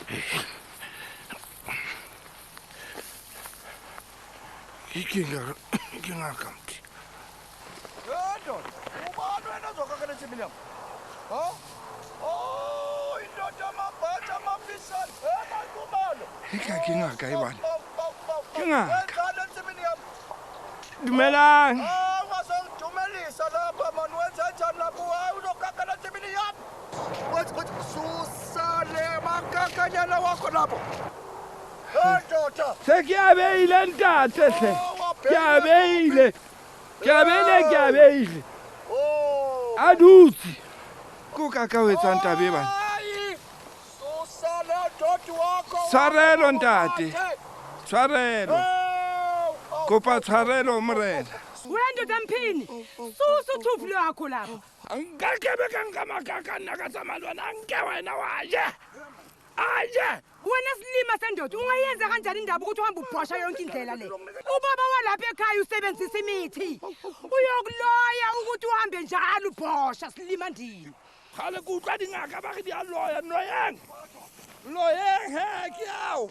Ke ngaka mthi. Ndoda, ubani wena ozokakela ensimini yami? Ha? Oh, indoda amabhathi amafishane, emakhumalo. Eka ke ngaka e bana. Ke ngaka. Wenzani ensimini yami? Dumelang. Ah, ungasongidumelisa lapha mani, wenze njani lapho? Hayi, uzokakela ensimini yami. Wathi wathi susa le makakanyana wakho lapho. Hey ndoda. Se ke a beile ntate hle. Ke a beile. Ke a beile, ke a beile. Oh. A dutse. Ko ka ka o etsang tabe bana. Hayi. Susa le doti wakho. Tshwarelo ntate. Tshwarelo. Kopa tshwarelo morena. Wena ndoda Mphini, susa uthuvi lwakho lapho. Nka ke be ka nka makaka nna ka tsamaya le wena nke wena wa je. A je. Wena silima sendoda, ungayenza kanjani indaba ukuthi uhambe ubhosha yonke indlela le? Ubaba walapha ekhaya usebenzisa imithi. Uyokuloya ukuthi uhambe njalo ubhosha silima ndini. Gale ke utlwa dingaka ba re di a loya. Loyeng. Loyeng he ke ao.